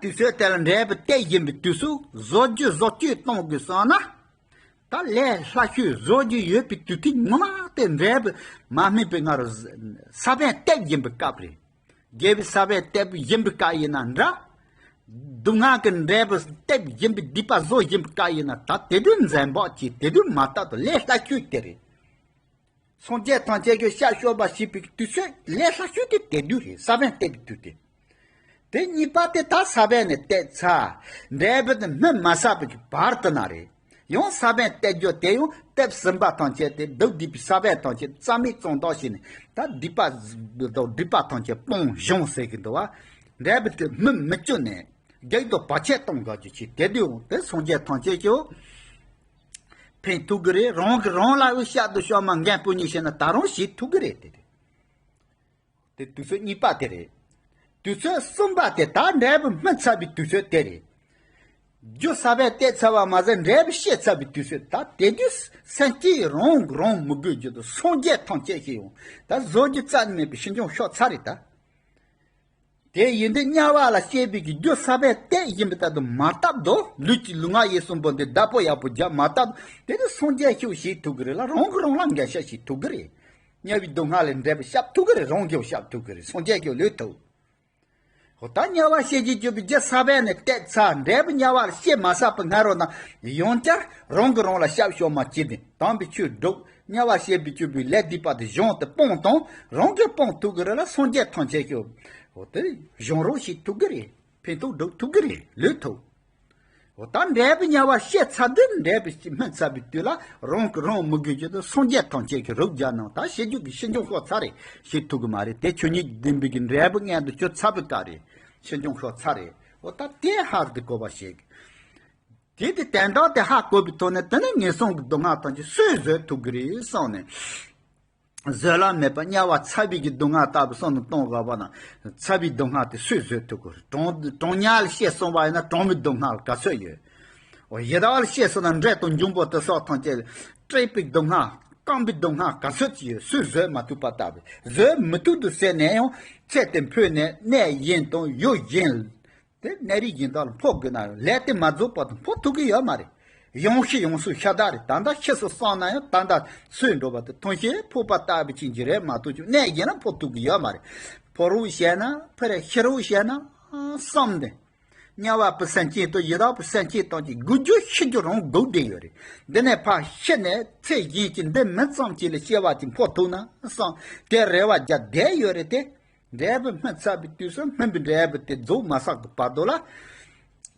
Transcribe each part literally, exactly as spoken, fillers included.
དུས་ཚོད་དེ་ལ་འབྲས་བུ་བསྟད་བཞིན་པའི་དུས་སུ་བཟོ་རྒྱུ་བཟོ་བཅོས་གཏོང་དགོས་བསམ་ན། ད་ལས་སླ་ཤོས་བཟོ་རྒྱུ་ཡོད་པའི་དུས་ཚིགས་ངོ་མ་དེ་འབྲས་བུ་མ་སྨིན་པའི་སྔ་རོ། ས་བོན་བསྟད་བཞིན་པའི་སྐབས་རེད། རྒྱལ་བའི་ས་བོན་བསྟད་བཞིན་པའི་སྐབས་ཡིན་ན་འདྲ། སྡུག་བསྔལ་གྱི་འབྲས་བུ་བསྟད་བཞིན་པའི་སྡིག་པ་བཟོ་བཞིན་པའི་སྐབས་ཡིན་ན། ད་དེ་དུས་འཛེམ་བག་གིས་དེ་དུས་མ་བཏབ་དང་། ལས་སླ་ཤོས་དེ་རེད། སངས་རྒྱས་ཐམས་ཅད་ཀྱི་ཤ་ཤོར་བ་ཞེས་པའི་དུས་ཚོད་ལས་སླ་ཤོས་དེ་དེ་དུས་རེད། ས་བོན་བསྟད་པའི་དུས་དེ། དེ་གཉིས་པ་དེ་ད་ས་བོན་ནས་བསྟད་ཚར། འབྲས་བུ་དེ་སྨིན་མ་ཚར་བའི་བར་དུ་ན་རེད། ཡང་ས་བོན་བསྟད་རྒྱུ་དེ་ཡང་བསྟད་ཟིན་པ་ཐམས་ཅད་དེ་སྡུག་བསྡུས་པའི་ས་བོན་ཐམས་ཅད་རྩ་མེད་བཙོང་དོགས་བྱས་ནས། ད་སྡིག་པ་དང་སྒྲིབ་པ་ཐམས་ཅད་སྤོང་སྦྱོང་ཟེར་གྱི་འདུག་བ། འབྲས་བུ་དེ་སྨིན་མི་བཅུག་ནས་རྒྱུད་དུ་བར་ཆད་གཏོང་དགོས་རྒྱུ་ཅིག་དེ་དུས་འོང་དེ་སངས་རྒྱས་ཐམས་ཅད་ཀྱིས། ཕན་ཐོགས་ཀྱི་རེད། རང་གིས་རང་ལ་འུ་ཤག་ཏུ་ཤོར་མ་འགན་སྤུ་ཉིད་བྱས་ན་ད་རུང་ཞིག་ཐུག་གི་རེད་དེ། དེ་དུས་ཚོད་གཉིས་པ་དེ་རེད། དུས་ཚོད་གསུམ་པ་དེ་ད་འབྲས་བུ་སྨིན་ཚར་བའི་དུས་ཚོད་དེ་རེད། རྒྱུ་ས་བོན་བསྟད་ཚར་བ་མ་ཟད་འབྲས་བུ་སྐྱེས་ཚར་བའི་དུས་ཚོད། ད་དེ་དུས་སེམས་བསྐྱེད་རང་གིས་རང་མི་དགོས་རྒྱུ་དང་། སངས་རྒྱས་ཐམས་ཅད་ཀྱིས་ཡང་ད་བཟོ་རྒྱུ་རྩ་ནས་མེད་པའི་ཕྱིར་འབྱུང་ཤོར་ཚར་རེད་ད། དེ་ཡིན་དུས་དམྱལ་བ་ལ་སྐྱེས་པའི་གི་རྒྱུ་ས་བོན་བསྟད་བཞིན་པའི་ལྟར་དུ་མ་བཏབ་དོ། ལུས་ཀྱི་ལུས་ངག་ཡིད་གསུམ་པོ་འདི་བདག་པོ་ཡག་པོ་རྒྱག་མ་བཏབ་དེ་ནི་སངས་རྒྱས་ཤིག་བྱེད་ཐུབ་ཀྱི་རེད་ལ། རང་གིས་རང་ལ་འགན་བཞེས་བྱེད་ཐུབ་ཀྱི་རེད། དམྱལ་བའི་སྡུག་བསྔལ་ལས་འབྲས་བུ་བཤགས་ཐུབ་ཀྱི་རེད། རང་གིས་བཤགས་ཐུབ་ཀྱི་རེད། སངས་རྒྱས་ཀྱིས་ལོས་ཐུབ། འོ་ད་དམྱལ་བ་སྐྱེ་རྒྱུ་གྱུར་པའི་རྒྱུ་ས་བོན་ནི་བསྟད་ཚར། འབྲས་བུ་དམྱལ་བ་ལ་སྐྱེས་མ་ཚར་བའི་སྔ་རོལ་ན་ཡང་བསྐྱར་རང་གིས་རང་ལ་བཤགས་བཅོས་མ་བྱས་ཏེ། དམ་པའི་ཆོས་སྒྲུབ། དམྱལ་བ་སྐྱེ་རྒྱུ་གྱུར་པའི་ལས་སྡིག་པ་དེ་སྦྱོང་སྟེ་སྤོང་དང་། རང་གིས་སྤོང་ཐུབ་ཀྱི་རེད་ལ། སངས་རྒྱས་ཐམས་ཅད་ཀྱིས་འོ་དེ་སྦྱོང་རོགས་བྱེད་ཐུབ་ཀྱི་རེད། ཕན་ཐོགས་སྒྲུབ་ཐུབ་ཀྱི་རེད། ལོས་ཐུབ། འོ་ད་འབྲས་བུ་དམྱལ་བ་སྐྱེས་ཚར་དུས་འབྲས་བུ་སྨིན་ཚར་བའི་དུས་ལ་རང་གིས་རང་མི་དགོས་རྒྱུ་དང་། སངས་རྒྱས་ཐམས་ཅད་ཀྱིས་རོགས་རྒྱག་གནང་། ད་བྱེད་རྒྱུ་གི་ཕྱིར་འབྱུང་ཤོར་ཚར་རེད། བྱེད་ཐུབ་ཀྱི་མ་རེད། དེ་ཆོས་ཉིད་བདེན་པའི་གི་འབྲས་བུ་མངོན་དུ་གྱུར་ཚར་བའི་སྐབས་རེད། ཕྱིར་འབྱུང་ཤོར་ཚར་རེད། འོ་ད་དེ་ཧ་དེ་གོ་བ་ཞིག་དེ་དེ་དོན་དག་དེ་ཧ་གོ་བའི་ཐོག་ནས་དེ་ནི་ངན་སོང་གི་སྡུག་བསྔལ་ཐམས་ཅད་སུས་བཟོད་ཐུབ་ཀྱི་རེད་བསམ་ནས། བཟོད་གླགས་མེད་པ་དམྱལ་བ་ཚ་བའི་གི་སྡུག་བསྔལ་ལྟ་བུ་བསམ་བློ་གཏོང་དགོས་པ་ན། ཚ་བའི་སྡུག་བསྔལ་དེ་སུས་བཟོད་ཐུབ་ཀྱི་རེད། གྲང་གྲང་དམྱལ་ལ་སྐྱེས་སོང་བ་ཡིན་ན་གྲང་མོའི་སྡུག་བསྔལ་ག་ཚོད་ཡོད། འོ་ཡི་དྭགས་ལ་སྐྱེས་སོང་ན་འབྲས་དང་འབྱུང་པོ་དེ་སོགས་ཐམས་ཅད་སྐྲག་པའི་སྡུག་བསྔལ། སྐམ་པའི་སྡུག་བསྔལ་ག་ཚོད་ཅིག་ཡོད། སུས་བཟོད་མ་ཐུབ་པ་ལྟ་བུ། བཟོད་མི་ཐུབ་འདུག་ཟེར་ནས་ཡང་ཚེ་དེ་འཕོས་ནས་གནས་གཞན་དང་ཡུལ་གཞན། དེ་གནས་རིས་གཞན་དག་ལ་འཕོ་དགོས་ན་ལས་དེ་མ་རྫོགས་བར་དུ་འཕོ་ཐུབ་ཀྱི་ཡོད་མ་རེད། ཡང་ཤི་ཡང་གསོན་ཤ་སྟག་རེད། ད་ལྟ་ཤི་སོང་བསམ་ན་ཡང་ད་ལྟ་གསོན་འགྲོ་བ་དེ་ཐང་ཤིང་ཕོར་པ་ལྟ་བུ་ཅན་གྱི་རེད་མ་གཏོགས། ཅིག་གནས་གཞན་ལ་འཕོ་ཐུབ་ཀྱི་ཡོད་མ་རེད། འཕོ་རོགས་བྱས་ན་ཕར་ཤི་རོགས་བྱས་ན་བསམ་སྟེ། དམྱལ་བ་པའི་སེམས་ཅན་དང་ཡི་དྭགས་པའི་སེམས་ཅན་ཐམས་ཅད་སྒུག་རྒྱུ་ཤི་རྒྱུ་རང་སྒུག་བསྡད་ཡོད་རེད། འདི་ནས་ཕར་ཤི་ནས་ཚེ་གཞན་གྱི་འདི་མིན་ཙམ་ཅིག་ལ་སྐྱེ་བ་ཅིག་འཕོ་ཐུབ་ན་བསམ་དེ་རེ་བ་རྒྱག་བསྡད་ཡོད་རེད་དེ། འབྲས་བུ་སྨིན་ཚར་བའི་དུས་སུ་སྨིན་པའི་འབྲས་བུ་དེ་རྫོགས་མ་ཚར་གི་བར་དུ་ལ་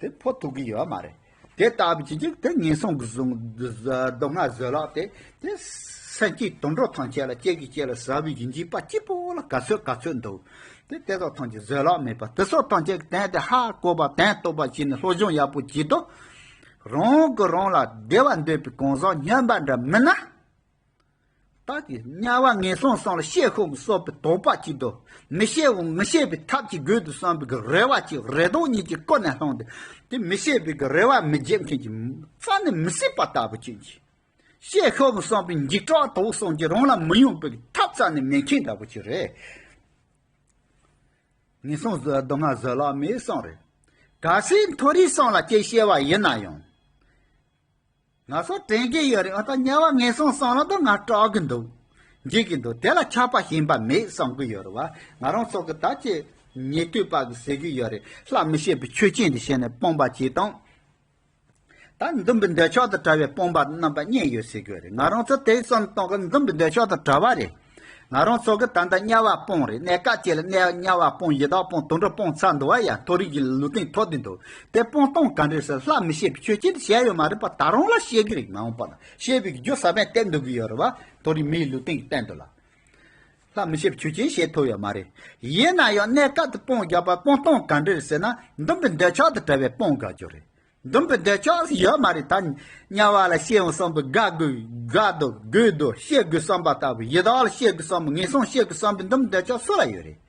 དེ་འཕོ་ཐུབ་ཀྱི་ཡོད་མ་རེད། དེ་ལྟ་བུ་ཅིག་ཅིག་དེ་ངན་སོང་གི་གཟུང་སྡུག་བསྔལ་བཟོད་གླགས་དེ་དེ་སེམས་ཅན་དུད་འགྲོ་ཐམས་ཅད་ལ་སྐྱེ་གི་སྐྱེ་ལ་ཟ་བའི་གི་འཇིགས་པ་སྐྱིད་པོ་ལ་ག་ཚོད་ག་ཚོད་འདུག་དེ་དེ་ཚོ་ཐམས་ཅད་བཟོད་གླགས་མེད་པ་དེ་ཚོ་ཐམས་ཅད་ཀྱི་དོན་དེ་ཧ་གོ་བ་དོན་རྟོགས་པ་བྱས་ནས་སློབ་སྦྱོང་ཡག་པོ་བྱེད་དོ། རང་གིས་རང་ལ་བདེ་བ་འདོད་པའི་གང་ཟག་སྨྱོན་པ་འདྲ་མིན་ན། ད་དེ་དམྱལ་བ་ངན་སོང་གསུམ་ལ་སྐྱེ་ཤོར་བསམ་པའི་དོགས་པ་གཅིག་དང་། མི་སྐྱེ་བ་མི་སྐྱེ་བའི་ཐབས་ཅིག་དགོས་འདུག་བསམ་པའི་རེ་བ་གཅིག་རེ་དོགས་གཉིས་ཀྱི་ཀུན་ནས་བསླངས་ཏེ། དེ་མི་སྐྱེ་བའི་རེ་བ་མི་བརྗེད་མཁན་གྱི་རྩ་ནས་མི་སྲིད་པ་ལྟ་བུ་ཅན་གྱི། སྐྱེ་ཤོར་བསམ་པའི་འཇིགས་སྐྲག་དོགས་གསུམ་གྱིས་རང་ལ་མི་ཡོང་བའི་ཐབས་རྩ་ནས་མེད་མཁན་འདྲ་བོ་ཅིག་རེད། ངན་སོང་སྡུག་བསྔལ་བཟོད་གླགས་མེད་བསམ་རེད། གལ་སྲིད་མཐོ་རིས་གསུམ་ལ་སྐྱེ་སྐྱེ་བ་ཡིན་ན་ཡང་། ང་ཚོ་དྲན་གྱི་ཡོད་རེད། ཨ་ད་དམྱལ་བ་ངན་སོང་གསུམ་ལ་ད་ང་སྐྲག་གི་འདུག་འཇིགས་ཀྱི་འདུག་དེ་ལ་ཆགས་པ་ཞེན་པ་མེད་བསམ་གྱི་ཡོད་རེད་བ། ང་རང་ཚོ་གི་ད་ཅི་ཉན་ཐོས་པ་གི་ཟེར་གྱི་ཡོད་རེད། ལྷ་མི་བྱེད་པའི་ཆོས་ཅན་དུ་བྱས་ནས་སྤོང་བ་བྱེད་དང་། ད་འདུན་པའི་འདོད་ཆགས་དང་བྲལ་བའི་སྤོང་བ་རྣམ་པ་གཉིས་ཡོད་ཟེར་གྱི་ཡོད་རེད། ང་རང་ཚོ་དེ་བསམ་བློ་གཏོང་གི་འདུན་པའི་འདོད་ཆགས་དང་བྲལ་བ་རེད། ང་རང་ཚོ་གི་ད་ལྟ་དམྱལ་བ་སྤོང་རེད། གནས་སྐབས་གཅིག་ལ་གནས་དམྱལ་བ་སྤོང་ཡི་དྭགས་སྤོང་དུད་འགྲོ་སྤོང་ཚར་འདུག་བ། ཡ་མཐོ་རིས་ཀྱི་ལུས་རྟེན་ཐོབ་བསྡད་འདུག་དེ་སྤོང་སྟངས་ག་འདྲ་ཟེར་ལྷ་མི་བྱེད་པའི་ཆོས་ཅན་དུ་བྱས་ཡོད་མ་རེད་པ། ད་རུང་ལ་བྱེད་ཀྱི་རེད། མ་འོངས་པ་ན་བྱེད་པའི་རྒྱུ་ས་བོན་བསྟན་འདུག་གི་ཡོད་རེད་བ། མཐོ་རིས་མིའི་ལུས་རྟེན་གྱི་སྟེང་དུ་ལ། ལྷ་མི་བྱེད་པའི་ཆོས་ཅན་བྱེད་ཐུབ་ཡོད་མ་རེད། ཡིན་ན་ཡང་གནས་སྐབས་དུ་སྤོང་རྒྱག་པ་སྤོང་སྟངས་ག་འདྲ་རེད་ཟེར་ན། འདུན་པའི་འདོད་ཆགས་དང་བྲལ་བའི་སྤོང་དགོས་རྒྱུ་རེད། འདུན་པའི་འདོད་ཆགས་ཡོད་མ་རེད། ད་དམྱལ་བ་ལ་སྐྱེ་འོང་བསམ་པའི་དགའ་དགོས་དགའ་འདུག་དགོས་འདུག་སྐྱེ་དགོས་བསམ་པ་ལྟ་བུ། ཡི་དྭགས་ལ་སྐྱེ་དགོས་བསམ་པའི་ངན་སོང་སྐྱེ་དགོས་བསམ་པའི་འདུན་པའི་འདོད་ཆགས་སུ་ལ་ཡོད་རེད།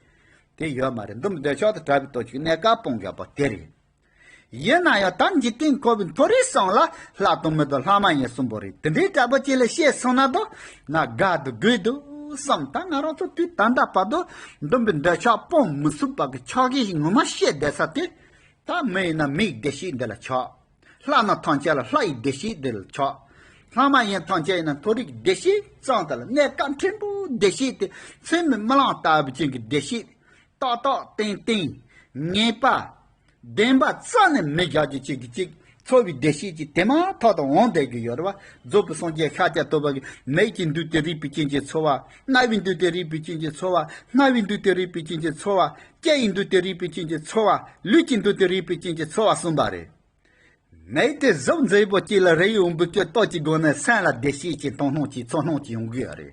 དེ་ཡོད་མ་རེད། འདུན་པའི་འདོད་ཆགས་དང་བྲལ་བའི་སྟོབས་ཀྱིས་གནས་སྐབས་སྤོང་དགོས་པ་དེ་རེད། ཡིན་ན་ཡང་ད་འཇིག་རྟེན་འཁོར་བའི་མཐོ་རིས་གསུམ་ལ་ལྷ་དང་མི་དང་ལྷ་མ་ཡིན་གསུམ་པོ་རེད། དེ་འདྲའི་འདྲ་པོ་ཅིག་ལ་སྐྱེས་སོང་ན་ད་ང་དགའ་འདུག་དགོས་འདུག་བསམ། ད་ང་རང་ཚོ་དུས་ད་ལྟ་བར་དུ་འདུན་པའི་འདོད་ཆགས་སྤོང་མི་ཚུགས་པ་གི་ཆགས་ཞེན་ངོ་མ་སྐྱེས་བསྡད་ས་དེ། ད་མི་ཡིན་ན་མིའི་བདེ་སྐྱིད་འདི་ལ་ཆགས། ལྷ་རྣམས་ཐམས་ཅད་ལ་ལྷ་ཡི་བདེ་སྐྱིད་འདི་ལ་ཆགས། ལྷ་མ་ཡིན་ཐམས་ཅད་ཡིན་ན་མཐོ་རིས་ཀྱི་བདེ་སྐྱིད་ཙམ་དག་ལ་གནས་སྐབས་ཕྲན་བུ་བདེ་སྐྱིད་དེ་ཚུལ་མིན་རྨི་ལམ་ལྟ་བུ་ཅན་གྱི་བདེ་སྐྱིད། ཏག་ཏག་ཏན་ཏན་ངེས་པ་བདེན་པ་རྩ་ནས་མི་རྒྱག་རྒྱུ་ཅིག་གི་ཅིག་འཚོ་བའི་བདེ་སྐྱིད་ཅིག་དེ་མ་ཐག་ཏུ་འོང་བསྡད་ཀྱི་ཡོད་རེད་བ། རྫོགས་པའི་སངས་རྒྱས་ཤཱཀྱ་ཐུབ་པ་གིས་མིག་གི་འདུས་ཏེ་རེག་པའི་རྐྱེན་གྱིས་ཚོར་བ། རྣ་བའི་འདུས་ཏེ་རེག་པའི་རྐྱེན་གྱིས་ཚོར་བ། སྣ་བའི་འདུས་ཏེ་རེག་པའི་རྐྱེན་གྱིས་ཚོར་བ། ལྕེ་ཡི་འདུས་ཏེ་རེག་པའི་རྐྱེན་གྱིས་ཚོར་བ། ལུས་ཀྱི་འདུས་ཏེ་རེག་པའི་རྐྱེན་གྱིས་ཚོར་བ་གསུངས་པ་རེད། མིག་དེ་གཟུགས་མཛེས་པོ་གཅིག་ལ་རེག་ཡོང་བའི་སྐབས་ཏོག་ཅིག་སྒང་ནས་སེམས་ལ་བདེ་སྐྱིད་ཀྱི་དོ་སྣང་ཅིག་ཚོར་སྣང་ཅིག་ཡོང་གི་ཡོད་རེད།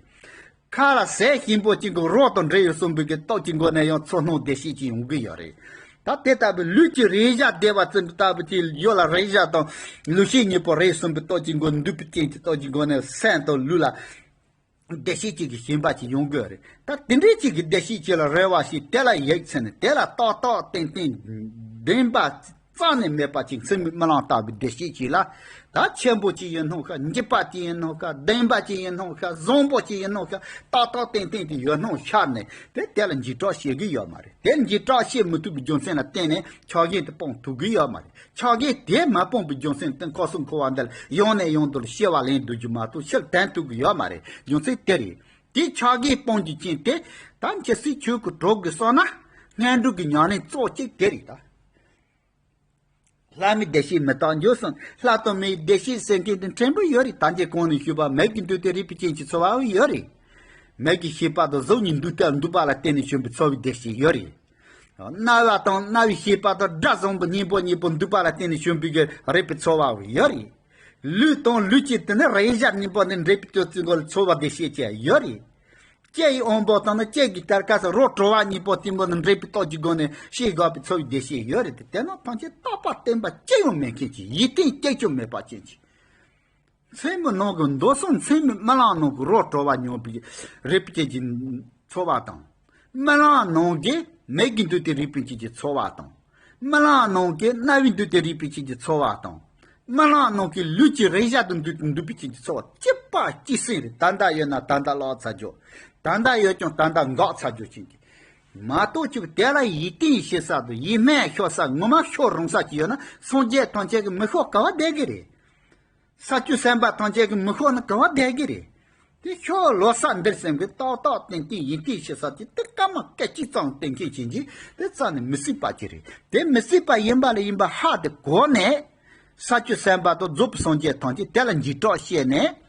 ཁ་ལ་ཟས་ཞིམ་པོ་གཅིག་གི་རོ་དང་འདྲེས་ཡོད་གསུངས་པའི་སྐབས་ཏོག་ཅིག་སྒང་ནས་ཡང་ཚོར་སྣང་བདེ་སྐྱིད་ཅིག་ཡོང་གི་ཡོད་རེད། ད་དེ་ལྟ་བུའི་ལུས་ཀྱི་རེག་བྱ་བདེ་བ་ཙམ་ལྟ་བུ་ཅིག་ཡོད་ལ་རེག་བྱ་དང་ལུས་ཤེས་གཉིས་པོ་རེག་གསུངས་པའི་ཏོག་ཅིག་སྒང་འདུས་པའི་རྐྱེན་གྱིས་ཏོག་ཅིག་སྒང་ནས་སེམས་དང་ལུས་ལ་བདེ་སྐྱིད་ཅིག་གི་ཞེན་པ་ཅིག་ཡོང་གི་ཡོད་རེད། ད་དེ་འདྲའི་ཅིག་གི་བདེ་སྐྱིད་ཅིག་ལ་རེ་བ་ཞིག་དེ་ལ་ཡིད་ཆེས་ནས་དེ་ལ་ཏག་ཏག་ཏན་ཏན་བདེན་པ་རྩ་ནས་མེད་པ་ཅིག་ཚུལ་མིན་རྨི་ལམ་ལྟ་བུའི་བདེ་སྐྱིད་ཅིག་ལ། ད་ཆེན་པོ་ཅིག་ཡིན་སྣང་ཤག་འཇིགས་པ་ཅིག་ཡིན་སྣང་ཤག་བདེན་པ་ཅིག་ཡིན་སྣང་ཤག་བཟང་པོ་ཅིག་ཡིན་སྣང་ཤག་ཏག་ཏག་ཏན་ཏན་ཅིག་ཡོད་སྣང་ཤར་ནས་དེ་དེ་ལ་འཇིགས་སྐྲག་སྐྱེ་གི་ཡོད་མ་རེད། དེ་འཇིགས་སྐྲག་སྐྱེ་མི་ཐུབ་པའི་རྒྱུ་མཚན་ལ་བརྟེན་ནས་ཆགས་ཞེན་དེ་སྤོང་ཐུབ་གི་ཡོད་མ་རེད། ཆགས་ཞེན་དེ་མ་སྤངས་པའི་རྒྱུ་མཚན་དེ་འཁོར་གསུམ་འཁོར་བ་འདི་ལ་ཡང་ནས་ཡང་དུ་སྐྱེ་བ་ལེན་སྡོད་རྒྱུ་མ་གཏོགས་ཕྱིར་དྲན་ཐུབ་ཀྱི་ཡོད་མ་རེད། རྒྱུ་མཚན་དེ་རེད། དེ་ཆགས་ཞེན་སྤོང་རྒྱུ་ཅན་དེ་ད་འཆི་སྲིད་ཆོས་སྐུ་གྲོལ་དགོས་བསམ་ན་སྔོན་འགྲོ་གི་ཉམས་ལེན་གཙོ་གཅིག་དེ་རེད་ད། ལྷ་མིའི་བདེ་སྐྱིད་མི་རྟག་འགྱུར་གསུངས། ལྷ་དང་མིའི་བདེ་སྐྱིད་ཟེར་མཁན་དེ་ཕྲན་བུ་ཡོད་རེད། ད་ཅི་གོང་ནས་ཞུས་པ་མིག་གི་འདུས་ཏེ་རེག་པའི་རྐྱེན་གྱིས་ཚོར་བ་ཡོད་རེད། མིག་གི་ཤེས་པ་དང་གཟུགས་གཉིས་འདུས་ཏེ་འདུས་པ་ལ་བརྟེན་ནས་བྱུང་བའི་ཚོར་བའི་བདེ་སྐྱིད་ཡོད་རེད། རྣ་བ་དང་རྣ་བའི་ཤེས་པ་དང་སྒྲ་བཟང་པོ་སྙན་པོ་གཉིས་པོ་འདུས་པ་ལ་བརྟེན་ནས་བྱུང་བའི་གི་རེག་པའི་ཚོར་བ་ཡོད་རེད། ལུས་དང་ལུས་ཀྱི་དེ་ནི་རེག་བྱ་གཉིས་པོ་ནི་འདྲེས་པའི་སྟོབས་ཀྱི་སྒོ་ལ་ཚོར་བ་བདེ་སྐྱིད་ཅན་ཡོད་རེད། ལྕེ་ཡི་དབང་པོ་དང་ནི་ལྕེ་གི་དར་ཁ་སོགས་རོ་བྲོ་བ་གཉིས་པོ་གཏི་མུག་ནི་འདྲེས་པའི་སྟོབས་ཀྱི་སྒོ་ནས་ཤེས་དགོས་པའི་ཚོར་བའི་བདེ་སྐྱིད་ཡོད་རེད་དེ། དེ་ནི་ཐམས་ཅད་རྟག་པ་བརྟན་པ་ཅི་ཡང་མེད་མཁན་གྱི་ཡིད་བརྟན་བསྐྱེད་ཆོག་མེད་པ་ཅན་གྱི། མཚན་མོ་ནང་གི་མདོ་གསུམ་མཚན་མོའི་རྨི་ལམ་ནང་གི་རོ་བྲོ་བ་མྱོང་བའི་རེག་པའི་རྐྱེན་གྱིས་ཚོར་བ་དང་། རྨི་ལམ་ནང་གི་མིག་གི་འདུས་ཏེ་རེག་པའི་རྐྱེན་གྱིས་ཚོར་བ་དང་། རྨི་ལམ་ནང་གི་རྣ་བའི་འདུས་ཏེ་རེག་པའི་རྐྱེན་གྱིས་ཚོར་བ་དང་། རྨི་ལམ་ནང་གི་ལུས་ཀྱི་རེག་བྱ་དང་འདུས་འདུས་པའི་རྐྱེན་གྱིས་ཚོར་བ་གཅིག་པ་གཅིག་སེང་རེད། ད་ལྟ་ཡོད་ན་ད་ལྟ་བརླག་ཚར་རྒྱུ། ད་ལྟ་ཡོད་ཀྱང་ད་ལྟ་འགག་ཚར་རྒྱུ་ཅན་གྱི། མ་གཏོགས་ཅིག་དེ་ལ་ཡིད་བརྟན་བྱེད་ས་དང་ཡིད་སྨོན་ཤོར་ས་ངོ་མ་ཤོར་རུང་ས་ཅིག་ཡོད་ན་སངས་རྒྱས་ཐམས་ཅད་ཀྱིས་མི་ཤོར་ག་བ་བསྡད་ཀྱི་རེད། ས་བཅུ་སེམས་དཔའ་ཐམས་ཅད་ཀྱིས་མི་ཤོར་ན་ག་བ་བསྡད་ཀྱི་རེད། དེ་ཤོར་ལོ་ས་འདིར་སེམས་ཀྱི་ཏག་ཏག་ཏན་ཏན་ཡིད་བརྟན་བྱེད་ས་ཅིག་དེ་སྐར་མ་སྐད་ཅིག་ཙམ་བསྟན་མཁན་ཅན་གྱི་དེ་རྩ་ནས་མི་སྲིད་པ་ཅིག་རེད། དེ་མི་སྲིད་པ་ཡིན་པ་ལ་ཡིན་པ་ཧ་དེ་གོ་ནས། ས་བཅུ་སེམས་དཔའ་དང་རྫོགས་པའི་སངས་རྒྱས་ཐམས་ཅད་དེ་ལ་འཇིགས་སྐྲག་བྱས་ནས།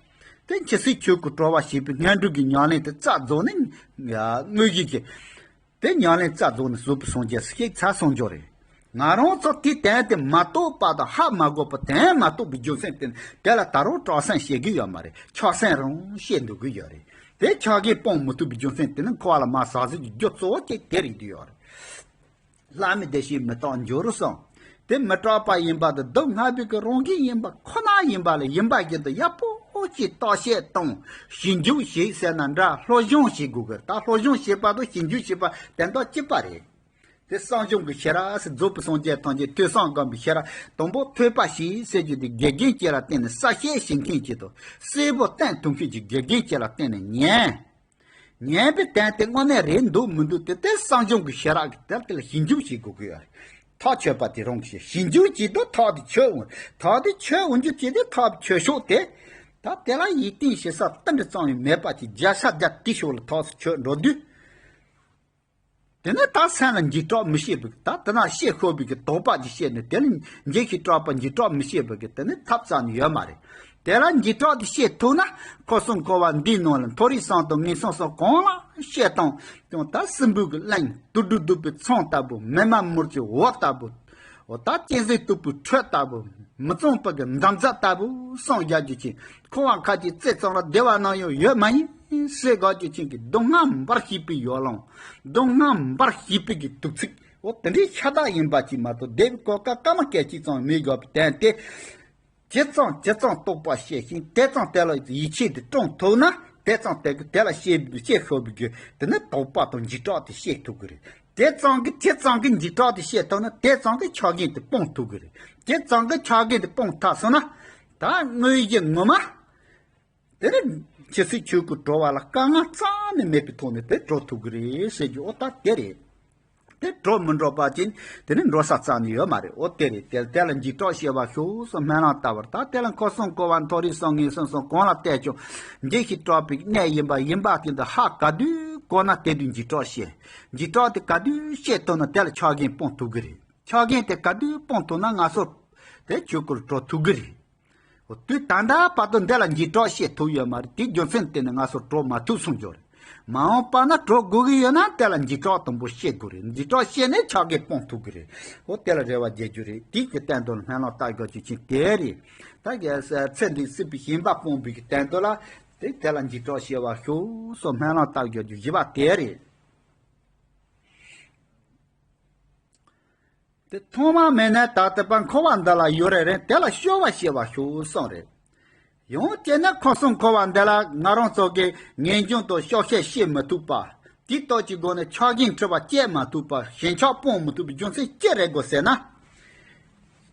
དེ་འཆི་སྲིད་ཆོས་སྐུ་གྲོལ་བར་བྱེད་པའི་སྔོན་འགྲོ་གི་ཉམས་ལེན་དེ་རྩ་རྫོགས་ནས་དངོས་གཞི་གི། དེ་ཉམས་ལེན་རྩ་རྫོགས་ནས་རྫོགས་པའི་སངས་རྒྱས་སུ་གཤེགས་ཚར་སོང་ཅོག་རེད། ང་རང་ཚོ་དེ་དོན་དེ་མ་རྟོགས་པ་དང་ཧ་མ་གོ་བ་དོན་མ་རྟོགས་པའི་རྒྱུ་མཚན་དེ་དེ་ལ་ད་རུང་སྐྲག་སེམས་སྐྱེ་གི་ཡོད་མ་རེད། ཆགས་སེམས་རང་སྐྱེ་འགྲོ་གི་ཡོད་རེད། དེ་ཆགས་ཞེན་སྤོང་མི་ཐུབ་པའི་རྒྱུ་མཚན་དེ་ནི་འཁོར་བ་ལ་མར་ཟག་ཟིང་གི་རྒྱུ་གཙོ་བོ་གཅིག་དེ་རེད་འདུག་ཡོད་རེད། ལྷ་མིའི་བདེ་སྐྱིད་མི་རྟག་འགྱུར་གསུངས། དེ་མི་སྐྲག་པ་ཡིན་པ་དང་སྡུག་བསྔལ་བའི་གི་རང་བཞིན་ཡིན་པ་ཁོ་ན་ཡིན་པ་ལ་ཡིན་པ་བཞིན་དུ་ཡག་པོ་ཅིག་བརྟག་དཔྱད་དང་ཞིབ་འཇུག་བྱེད་ཟེར་ན་འདྲ། སློབ་སྦྱོང་བྱེད་དགོས་གི། ད་སློབ་སྦྱོང་བྱེད་པ་དང་ཞིབ་འཇུག་བྱེད་པ་དོན་དག་གཅིག་པ་རེད། དེ་གསང་སྦྱོང་གི་ཤེས་རབ་ཟེར། རྫོགས་པའི་སངས་རྒྱས་ཐམས་ཅད་ཐོས་བསམ་སྒོམ་པའི་ཤེས་རབ་དང་པོ་ཐོས་པ་བྱེད་ཟེར་རྒྱུ་དེ་དགེ་རྒན་གཅིག་ལ་བརྟེན་ནས་གསལ་བཤད་བྱེད་མཁན་གཅིག་དང་གསལ་པོ་བསྟན་ཐུབ་མཁན་གྱི་དགེ་རྒན་གཅིག་ལ་བརྟེན་ནས་ཉན། ཉན་པའི་དོན་དེ་དངོས་གནས་རེད་འདུག་མི་འདུག་དེ་དེ་གསང་སྦྱོང་གི་ཤེས་རབ་ཀྱི་དེར་དེ་ལ་ཞིབ་འཇུག་བྱེད་དགོས་ཀྱི་ཡོད་རེད། ཐག་ཆོད་པ་དེ་རང་གི་ཞིབ་འཇུག་བྱེད་དུས་ཐག་དེ་ཆོད་འོང་། ཐག་དེ་ཆོད་འོང་རྒྱུ་བྱེད་དུས་ཐག་ཆོད་ཤོག་དེ། ད་དེ་ལ་ཡིད་བརྟན་བྱེད་ས་ཏིལ་འབྲུ་ཙམ་ཡང་མེད་པ་ཅིག་བརྒྱ་ཆ་བརྒྱ་དེ་ཤོག་ལ་ཐག་སུ་ཆོད་འགྲོ་དུས། དེ་ནས་ད་སེམས་ལ་འཇིགས་སྐྲག་མི་བྱེད་པའི་ད་དེ་ན་བཤད་ཤོར་བའི་གི་དོགས་པ་ཅིག་བཤད་ནས་དེ་ལ་འཇིགས་ཤིང་སྐྲག་པ་འཇིགས་སྐྲག་མི་བྱེད་པའི་གི་དེ་ནི་ཐབས་རྩ་ནས་ཡོད་མ་རེད། དེ་ལ་འཇིགས་སྐྲག་དེ་བྱེད་ཐུབ་ན་འཁོར་གསུམ་འཁོར་བ་འདིའི་ནང་ལ་མཐོ་རིས་གསུམ་དང་ངན་སོང་གསུམ་གང་ལ་བྱེད་དང་ཀྱང་ད་སྲིན་པོའི་གི་གླིང་དུད་འགྲོ་གདུག་པའི་ཚང་ལྟ་བུ་མི་མ་མུར་གྱི་འོ་ལྟ་བུ། འོ་ད་གཅན་གཟན་གདུག་པའི་ཁྲོད་ལྟ་བུ་མི་གཙང་པ་གི་འདམ་རྫབ་ལྟ་བུ་སངས་རྒྱས་ཀྱི་ཆེད་འཁོར་བ་ཁ་ཅིག་རྩེ་ཙམ་ལ་བདེ་བ་ནམ་ཡང་ཡོད་མ་ཡིན། ཟེར་དགོས་ཀྱི་ཅན་གྱི་སྡུག་བསྔལ་འབར་བྱེད་པའི་ཡོ་ལང་། སྡུག་བསྔལ་འབར་བྱེད་པའི་གི་དུག་ཚིག་འོ་དེ་འདྲའི་ཤ་སྟག་ཡིན་པ་ཅིག་མ་གཏོགས་བདེ་བའི་གོ་སྐབས་སྐར་མ་སྐད་ཅིག་ཙམ་མེད་དགོས་པའི་དོན་དེ། ཇི་ཙམ་ཇི་ཙམ་རྟོགས་པ་བཤད་ཤིང་དེ་ཙམ་དེ་ལ་ཡིད་ཆེས་དེ་སྐྲུན་ཐུབ་ན་དེ་ཙམ་དེ་གི་དེ་ལ་བཤད་བཤད་ཤོར་བའི་རྒྱུ་དེ་ནི་དོགས་པ་དང་འཇིགས་སྐྲག་དེ་བཤད་ཐུབ་ཀྱི་རེད། དེ་ཙམ་གྱིས་དེ་ཙམ་གྱིས་འཇིགས་སྐྲག་དེ་བཤད་ཐུབ་ན་དེ་ཙམ་གྱིས་ཆགས་ཞེན་དེ་སྤོང་ཐུབ་ཀྱི་རེད། དེ་ཙམ་གྱིས་ཆགས་ཞེན་དེ་སྤོང་ཐུབ་སོང་ན་ད་དངོས་གཞི་ངོ་མ། དེ་ནི་འཆི་སྲིད་ཆོས་སྐུ་གྲོལ་བ་ལ་དཀའ་ངལ་རྩ་ནས་མེད་པའི་ཐོག་ནས་དེ་གྲོལ་ཐུབ་ཀྱི་རེད་ཟེར་རྒྱུ་འོ་ད་དེ་རེད། དེ་གྲོགས་མི་འགྲོགས་པ་ཅན་དེ་ནི་འགྲོ་ས་རྩ་ནས་ཡོད་མ་རེད། འོ་དེ་རེད། དེ་དེ་ལ་འཇིགས་སྐྲག་སྐྱེ་བར་ཤོག་གསུངས། སྨོན་ལམ་བཏབ་པར་ད་དེ་ལ་འཁོར་གསུམ་འཁོར་བ་མཐོ་རིས་གསུམ་ངན་སོང་གསུམ་གང་ལ་བལྟས་ཀྱང་འཇིགས་ཤིང་སྐྲག་པའི་གནས་ཡིན་པ་ཡིན་པ་དེ་འདི་ཧ་ག་དུས་གོ་ན་དེ་དུས་འཇིགས་སྐྲག་སྐྱེ། འཇིགས་སྐྲག་དེ་ག་དུས་སྐྱེ་ཐུབ་ན་དེ་ལ་ཆགས་ཞེན་སྤོང་ཐུབ་ཀྱི་རེད། ཆགས་ཞེན་དེ་ག་དུས་སྤོང་ཐུབ་ན་ང་ཚོ་དེ་ཆོས་སྐུར་འགྲོ་ཐུབ་ཀྱི་རེད། འོ་དུས་ད་ལྟ་བར་དུ་འདི་ལ་འཇིགས་སྐྲག་སྐྱེ་ཐུབ་ཡོད་མ་རེད། དེའི་རྒྱུ་མཚན་དེ་ནི་ང་ཚོ་གྲོགས་མ་ཐུབ་སོང་རྒྱུ་རེད། མ་འོངས་པ་ན་གྲོགས་དགོས་ཀྱི་ཡོད་ན་དེ་ལ་འཇིགས་སྐྲག་དང་པོ་སྐྱེ་དགོས་རེད། འཇིགས་སྐྲག་སྐྱེས་ནས་ཆགས་ཞེན་སྤོང་ཐུབ་ཀྱི་རེད། འོ་དེ་ལ་རེ་བ་རྒྱག་རྒྱུ་རེད། དེའི་གི་སྟེང་དུ་སྨོན་ལམ་བཏབ་དགོས་རྒྱུ་ཅིག་དེ་རེད། ད་ག་ཚེ་འདི་སྲིད་པའི་ཞེན་པ་སྤོང་བའི་གི་སྟེང་དུ་ལ་དེ་དེ་ལ་འཇིགས་སྐྲག་སྐྱེ་བར་ཤོག་གསུངས། སྨོན་ལམ་བཏབ་དགོས་རྒྱུ་བཞི་པ་དེ་རེད། དེ་ཐོག་མ་མེད་ནས་ད་ལྟ་བར་འཁོར་བ་འདི་ལ་ཡུན་རིང་རིང་དེ་ལ་སྐྱོ་བ་སྐྱེ་བར་ཤོག་གསུངས་རེད། ཡང་བསྐྱར་ན་འཁོར་གསུམ་འཁོར་བ་འདི་ལ་ང་རང་ཚོ་གིས་ངེས་འབྱུང་དང་སྐྱོ་ཤས་སྐྱེ་མི་ཐུབ་པ། དེའི་སྟོབས་ཀྱི་སྒོ་ནས་ཆགས་ཞེན་འཁྲི་བ་བཅད་མ་ཐུབ་པ། ཞེན་ཆགས་སྤོང་མི་ཐུབ་པའི་རྒྱུ་མཚན་ཅི་རེད་དགོས་ཟེར་ན།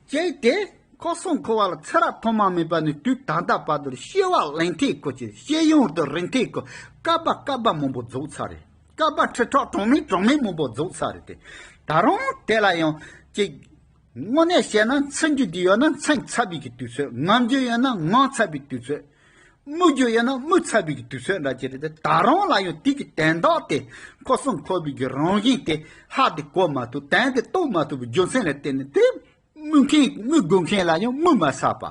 གཅིག་དེ་འཁོར་གསུམ་འཁོར་བ་ལ་ཚེ་རབས་ཐོག་མ་མེད་པ་ནས་དུས་ད་ལྟ་བར་དུ་སྐྱེ་བ་རིང་ཐུང་སྐོར་གྱི་སྐྱེ་ཡུན་དང་རིང་ཐུང་སྐོར་བསྐལ་པ་བསྐལ་པ་མང་པོ་རྫོགས་ཚར་རེད། བསྐལ་པ་ཁྲི་ཕྲག་གྲངས་མེད་གྲངས་མེད་མང་པོ་རྫོགས་ཚར་རེད་དེ། ད་རུང་དེ་ལ་ཡང་ཅིག་དངོས་གནས་བཤད་ན་མཚན་རྒྱུ་དེ་ཡོད་ན་མཚན་ཚར་བའི་གི་དུས་ཚོད། ངོམ་རྒྱུ་ཡོད་ན་ངོམ་ཚར་བའི་དུས་ཚོད། སྨོས་རྒྱུ་ཡོད་ན་སྨོས་ཚར་བའི་གི་དུས་ཚོད་འདྲ་ཅིག་རེད་དེ། ད་རུང་ལ་ཡང་དེ་གི་དོན་དག་དེ་འཁོར་གསུམ་འཁོར་བའི་གི་རང་བཞིན་དེ་ཧ་དེ་གོ་མ་ཐུབ། དོན་དེ་རྟོགས་མ་ཐུབ་པའི་རྒྱུ་མཚན་ལ་བརྟེན་ནས་དེ། སྨོས་མཁན་སྨོས་དགོས་མཁན་ལ་ཡང་སྨོས་མ་ཚར་བ།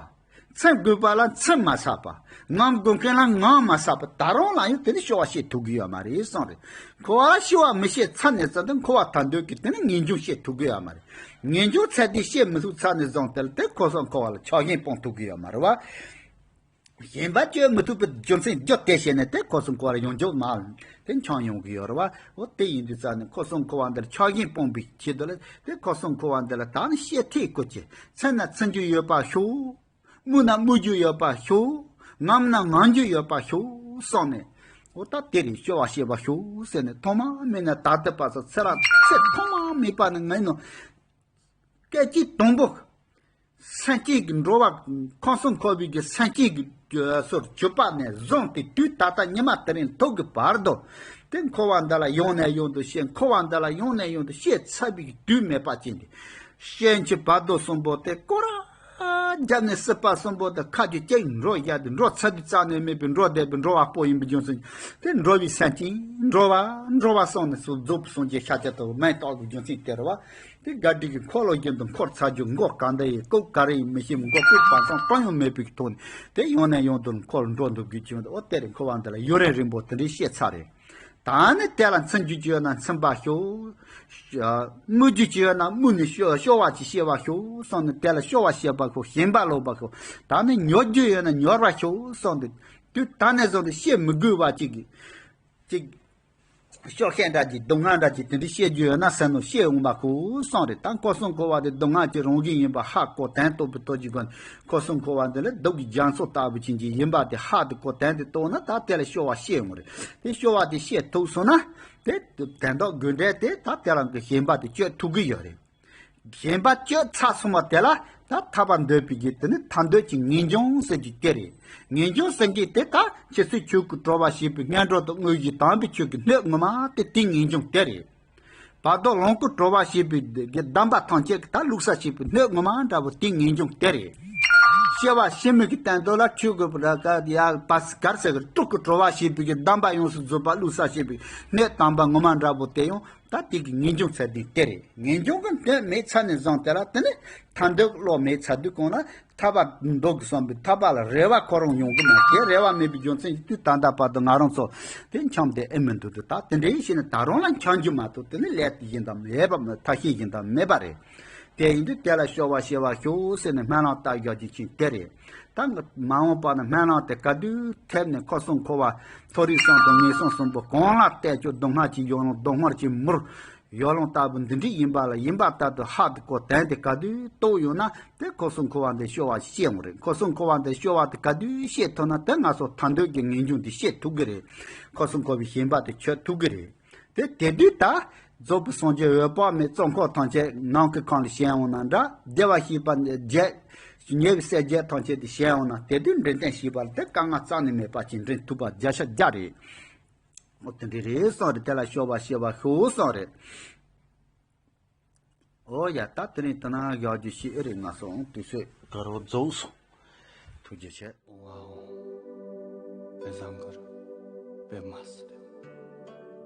མཚན་དགོས་པ་ལ་མཚན་མ་ཚར་བ། ངོམ་དགོས་མཁན་ལ་ངོམ་མ་ཚར་བ། ད་རུང་ལ་ཡང་དེ་ནི་སྐྱོ་བ་སྐྱེ་ཐུབ་ཀྱི་ཡོད་མ་རེད་གསུངས་རེད། འཁོར་བ་ལ་སྐྱོ་བ་མི་སྐྱེ་ཚར་ནས་ཙམ་དུ་འཁོར་བ་ཐར་འདོད་ཀྱི་དེ་ནི་ངེས་འབྱུང་སྐྱེ་ཐུབ་ཀྱི་ཡོད་མ་རེད། ངེས་འབྱུང་ཚད་དེ་སྐྱེ་མི་ཐུབ་ཚར་ནས་བཟུང་དེ་ལ་དེ་འཁོར་གསུམ་འཁོར་བ་ལ་ཆགས་ཞེན་སྤོང་ཐུབ་ཀྱི་ཡོད་མ་རེད་བ། ཞེན་པ་གཅོད་མི་ཐུབ་པའི་རྒྱུ་མཚན་བརྒྱུད་དེ་བྱས་ནས་དེ་འཁོར་གསུམ་འཁོར་བ་ཡོང་རྒྱུ་མ་དེ་འཆང་ཡོང་གི་ཡོད་རེད་བ། འོ་དེ་ཡིན་དུས་ཙང་ནས་འཁོར་གསུམ་འཁོར་བ་འདིར་ཆགས་ཞེན་སྤོང་བའི་ཆེད་དུ་ལ་དེ་འཁོར་གསུམ་འཁོར་བ་འདི་ལ་ད་ནི་ཤེས་ཐེག་སྐོར་གྱི་མཚན་ན་མཚན་རྒྱུ་ཡོད་པ་ཤོག། སྨོས་ན་སྨོས་རྒྱུ་ཡོད་པ་ཤོག། ངོམ་ན་ངོམ་རྒྱུ་ཡོད་པ་ཤོག་གསུངས་ནས། འོ་ད་དེ་རེད། སྐྱོ་བ་སྐྱེ་བ་ཤོག་ཟེར་ནས་ཐོག་མ་མེད་ནས་ད་ལྟ་བར་དུ་ཚེ་རབས་ཚེ་ཐོག་མ་མེད་པ་ནས་ངས་ནོ། སྐད་ཅིག་དང་པོ། སེམས་ཅན་གྱི་འགྲོ་བ་འཁོར་གསུམ་འཁོར་བའི་གི་སེམས་ཅན་གྱི་སོར་གྱུར་པ་ནས་བཟུང་སྟེ་དུས་ད་ལྟ་ཉི་མ་དེ་རིང་ཐོག་གི་བར་དུ། དེ་འཁོར་བ་འདི་ལ་ཡང་ནས་ཡང་དུ་སྐྱེ། འཁོར་བ་འདི་ལ་ཡང་ནས་ཡང་དུ་སྐྱེ་ཚར་བའི་དུས་མེད་པ་ཅན་དེ། སྐྱེ་འཆི་བར་དོ་གསུམ་པོ་དེ་སྐོར་ར་རྒྱབ་ནས་སྲིད་པ་གསུམ་པོ་དེ་ཁ་རྒྱུ་ཅིག་འགྲོ་བཞག་སྟེ་འགྲོ་ཚར་དུས་རྩ་ནས་མེད་པའི་འགྲོ་བསྡད་པའི་འགྲོ་བ་པོ་ཡིན་པའི་རྒྱུ་མཚན་དེ་འགྲོ་བའི་སེམས་ཅན་འགྲོ་བ་འགྲོ་བ་གསུམ་ནས་སུ་རྫོགས་པའི་སངས་རྒྱས་ཤཱཀྱ་ཐུབ་པ་མེ་ཏོག་གི་རྒྱུ་མཚན་དེ་རེད་བ། དེ་དགའ་སྡིག་གི་འཁོར་ལོ་བཞིན་དུ་འཁོར་ཚར་རྒྱུ། མགོ་གང་འདྲ་ཡིན་སྐབས་ག་རེ་ཡིན་མི་ཤེས། མགོ་སྐོར་བར་མཚམས་གང་ཡང་མེད་པའི་ཐོག་ནས་དེ་ཡང་ནས་ཡང་དུ་འཁོར་འགྲོ་འདུག་དགོས་ཀྱི་ཡོད། འོ་དེ་རིང་འཁོར་བ་འདི་ལ་ཡུན་རིང་རིང་པོ་དེ་འདྲའི་སྐྱེ་ཚར་རེད། ད་ནི་དེ་ལ་མཚན་རྒྱུ་ཅི་ཡོད་ན་མཚན་པ་ཤོག། སྨོས་རྒྱུ་ཅི་ཡོད་ན་སྨོས་ནས་སྐྱོ་སྐྱོ་བ་ཅིག་སྐྱེ་བ་ཤོག་གསུངས་ནས་དེ་ལ་སྐྱོ་བ་སྐྱེ་བ་ཤོག། ཞེན་པ་ལོག་པ་ཤོག། ད་ནི་མྱོང་རྒྱུ་ཡོད་ན་མྱོང་བ་ཤོག་གསུངས་ཏེ། དུས་ད་ནས་བཟུང་སྟེ་སྐྱེ་མི་དགོས་པ་ཅིག་གི་ཅིག་སྐྱོ་ཤས་འདྲ་ཅིག་སྡུག་བསྔལ་འདྲ་ཅིག་དེ་འདྲ་སྐྱེ་རྒྱུ་ཡོད་ན་ཟེར་ནོ་སྐྱེ་འོང་བ་ཁོ་གསུངས་རེད། ད་འཁོར་གསུམ་འཁོར་བ་དེ་སྡུག་བསྔལ་གྱི་རང་བཞིན་ཡིན་པ་ཧ་གོ་དོན་རྟོགས་པའི་ཐོག་གི་སྒོ་ནས་འཁོར་གསུམ་འཁོར་བ་འདི་ལ་སྡུག་གི་རྒྱ་མཚོ་ལྟ་བུ་ཅན་གྱི་ཡིན་པ་དེ་ཧ་དེ་གོ་དོན་དེ་རྟོགས་ན་ད་དེ་ལ་སྐྱོ་བ་སྐྱེ་འོང་རེད། དེ་སྐྱོ་བ་དེ་སྐྱེ་ཐུབ་སོང་ན་དེ་དོན་དག་དགོས་འབྲས་དེ་ད་དེ་རང་གི་ཞེན་པ་དེ་གཅོད་ཐུབ་ཀྱི་ཡོད་རེད། ཞེན་པ་གཅོད་ཚར་སོང་བ་དེ་ལ་ད་ཐར་པ་འདོད་པའི་གི་དེ་ནི་ཐར་འདོད་ཀྱི་ངེས་འབྱུང་ཟེར་གྱི་དེ་རེད། ངེས་འབྱུང་ཟེར་གྱི་དེ་ད་ཁྱེད་ཚོས་ཆོས་ཀྱི་གྲོལ་བ་ཞེས་པའི་སྔོན་འགྲོ་དང་དངོས་གཞི་དམ་པའི་ཆོས་ཀྱི་སྣོད་ངོ་མ་དེ་དེའི་ངེས་འབྱུང་དེ་རེད། བར་དོ་ལོངས་སྐུ་གྲོལ་བ་ཞེས་པའི་གི་གདམས་པ་ཐམས་ཅད་ཀྱི་ད་བླུགས་ས་ཞེས་པའི་སྣོད་ངོ་མ་འདྲ་བོ་དེའི་ངེས་འབྱུང་དེ་རེད། སྐྱེ་བ་ཕྱི་མའི་གི་སྟེང་དུ་ལ་ཆོས་ཀྱི་ཡ་པ་གར་ཟེར་གི་སྲོག་གི་གྲོལ་བ་ཞེས་པའི་གི་གདམས་པ་ཡོངས་སུ་རྫོགས་པ་བླུགས་ས་ཞེས་པའི་སྣོད་དམ་པ་ངོ་མ་འདྲ་བོ་དེ་ཡང་། ད་དེ་གི་ངེས་འབྱུང་ཚད་ལྡན་དེ་རེད། ངེས་འབྱུང་གི་དོན་མེད་ཚར་ནས་བཟུང་དེ་ལ་དེ་ནི་ཐར་འདོད་བློ་མེད་ཚར་དུས་གང་ལ་ཐར་པ་འདོད་གི་བསམ་པའི་ཐར་པ་ལ་རེ་བ་ཁོ་རང་ཡོང་གི་མ་རེད། རེ་བ་མེད་པའི་རྒྱུ་མཚན་གྱིས་དུས་ད་ལྟ་བར་དུ་ང་རང་ཚོ་དེ་འཁྱམས་ཏེ་ཨེ་མི་འདུག་དུས་ད་དེ་འདྲའི་ཞིག་ནི་ད་རུང་ལ་འཁྱམ་རྒྱུ་མ་གཏོགས་དེ་ནི་ལས་དེ་བཞིན་དང་མེད་པ་མ་ཐབས་ཤེས་བཞིན་དང་མེད་པ་རེད། དེ་ཡིན་དུས་དེ་ལ་སྐྱོ་བ་སྐྱེ་བ་ཤོག་ཟེར་ནས་སྨོན་ལམ་བཏབ་རྒྱག་རྒྱུ་ཅིག་དེ་རེད། ད་མ་འོངས་པ་ན་སྨོན་ལམ་དེ་ག་དུས་ཐེབས་ནས་འཁོར་གསུམ་འཁོར་བ་མཐོ་རིས་གསུམ་དང་ངན་སོང་གསུམ་པོ་གང་ལ་བལྟས་ཀྱང་སྡུག་བསྔལ་གྱི་ཡོ་ལང་སྡུག་བསྔལ་གྱི་མུར་ཡོ་ལང་ལྟ་བུ་འདི་འདྲ་ཡིན་པ་ལ་ཡིན་པ་ལྟར་དུ་ཧ་དུ་གོ་དོན་དེ་ག་དུས་རྟོགས་ཡོང་ན་དེ་འཁོར་གསུམ་འཁོར་བ་འདི་སྐྱོ་བ་སྐྱེ་འོང་རེད། འཁོར་གསུམ་འཁོར་བ་འདི་སྐྱོ་བ་དེ་ག་དུས་སྐྱེ་ཐུབ་ན་དེ་ང་ཚོ་ཐར་འདོད་ཀྱི་ངེས་འབྱུང་འདི་སྐྱེ་ཐུབ་ཀྱི་རེད། འཁོར་གསུམ་འཁོར་བའི་ཞེན་པ་དེ་ཆོད་ཐུབ་ཀྱི་རེད། དེ་དེ་དུས་ད་རྫོགས་པའི་སངས་རྒྱས་འོད་དཔག་མེད་གཙོ་འཁོར་ཐམས་ཅད་ནམ་མཁའི་ཁམས་ལ་བྱོན་འོང་ན་འདྲ། བདེ་བར་གཤེགས་པ་བརྒྱད་ཉེ་བའི་སྲས་བརྒྱད་ཐམས་ཅད་དེ་བྱོན་འོང་ན་དེ་དུས་འདྲེན་སྟོན་ཞེས་པ་ལ་དེ་དཀའ་ངལ་རྩ་ནས་མེད་པ་ཅིག་འདྲེན་ཐུབ་པ་བརྒྱ་ཆ་བརྒྱ་རེད། འོ་དེ་འདྲ་རེད་གསུངས་རེད། དེ་ལ་སྐྱོ་བ་སྐྱེ་བ་ཤོག་གསུངས་རེད། ཨོ་ཡ། ད་དེ་རིང་དེ་ན་བཞག་རྒྱུ་ཞིག་ཨེ་རེད། ང་སོང་དུས་ཚོད་ག་རོ་རྫོགས་སོང་། ཐུགས་རྗེ་ཆེ། ཝའོ། དཔེ་བཟང་གི་རེད། དཔེ་མ་སྲིད།